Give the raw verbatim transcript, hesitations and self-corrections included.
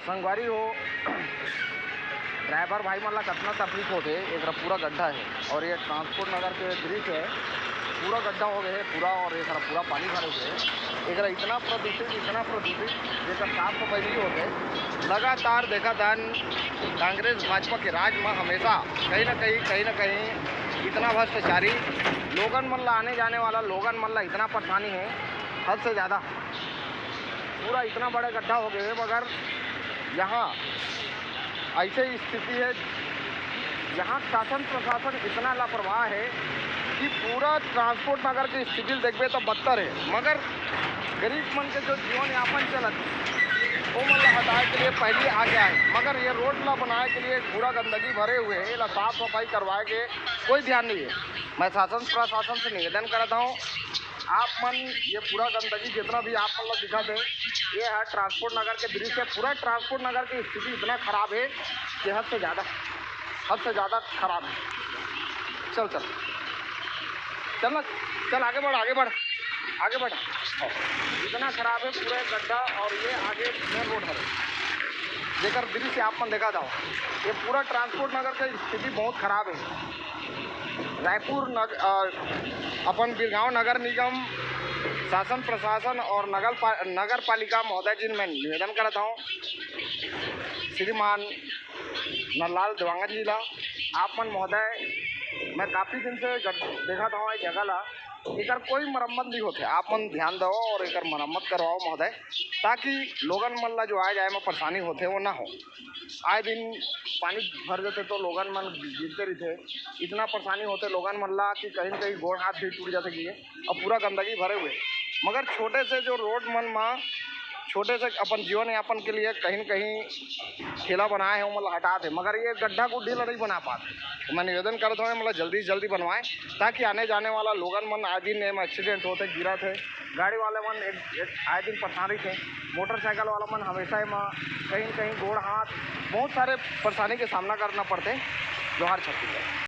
संगवारी हो, ड्राइवर भाई मन ला कतना तकलीफ होथे। एकरा पूरा गड्ढा हे और ये ट्रांसपोर्ट नगर के दृश्य हे, पूरा गड्ढा हो गए हे पूरा, और एकरा पूरा पानी भरे हुए हे। एकरा इतना प्रदूषित, इतना प्रदूषित, जेकर साफ सफाई नहीं होथे। लगातार देखत हन, कांग्रेस भाजपा के राज में हमेशा कहीं ना कहीं, कहीं ना कहीं इतना भ्रष्टाचारी, लोगन मन ला, आने जाने वाला लोगन मन ला इतना परेशानी हे, हद से ज़्यादा। पूरा इतना बड़ा गड्ढा हो गए हे, मगर यहाँ ऐसे ही स्थिति हे, यहाँ शासन प्रशासन इतना लापरवाह हे कि पूरा ट्रांसपोर्ट नगर के स्थिति देखबे तो बदतर हे, मगर गरीब मन के जो जीवन यापन चलत हे, वो मन ला हटाए के लिए पहले आगे आए, मगर ये रोड ला बनाए के लिए पूरा गंदगी भरे हुए हे। एला साफ सफाई करवाए के कोई ध्यान नहीं हे। मैं शासन प्रशासन से निवेदन करत हूँ, आप मन ये पूरा गंदगी जितना भी आप मन ला दिखत हे, ये है ट्रांसपोर्ट नगर के दृश्य। पूरा ट्रांसपोर्ट नगर की स्थिति इतना खराब हे कि हद से ज़्यादा, हद से ज़्यादा खराब हे। चल, चल, चल ना, चल, आगे बढ़, आगे बढ़, आगे बढ़। इतना खराब हे पूरा गड्ढा, और ये आगे मेन रोड हे, जेकर दृश्य आप मन देखत हव। ये पूरा ट्रांसपोर्ट नगर के स्थिति बहुत खराब हे। रायपुर नग-, अ, अपन बिरगांव नगर निगम शासन प्रशासन और नगर पा-, नगर पालिका महोदय जी, मैं निवेदन करत हूँ, श्रीमान नंदलाल देवांगन जी ला, आप मन महोदय, मैं काफ़ी दिन से गड-, देखत हूँ ये जगह ला, एकर कोई मरम्मत नहीं होथे। आप मन ध्यान दो और एकर मरम्मत करवाओ महोदय, ताकि लोगन मन ला जो आए जाए में परेशानी होथे, वो ना हो। आए दिन पानी भर जाथे तो लोगन मन गिरते रहिथे, इतना परेशानी होथे लोगन मन ला कि कहीं न कहीं गोड़ हाथ भी टूट जाथे गिरे, और पूरा गंदगी भरे हुए। मगर छोटे से जो रोड मन मा छोटे से अपन जीवन यापन के लिए कहीं न कहीं ठेला बनाए हे, ओमन ला हटात हे, मगर ये गड्ढा गुड्ढी ला नहीं बना पात। तो मैं निवेदन करत हूँ, मतलब जल्दी से जल्दी बनवाए, ताकि आने जाने वाला लोगन मन आए दिन एम एक्सीडेंट होथे, गिरत हे, गाड़ी वाले मन एक, एक आए दिन परेशान रहिथे, मोटरसाइकिल वाला मन हमेशा एमा कहीं न कहीं गोड़ हाथ बहुत सारे परेशानी के सामना करना पड़थे। जोहार छत्तीसगढ़।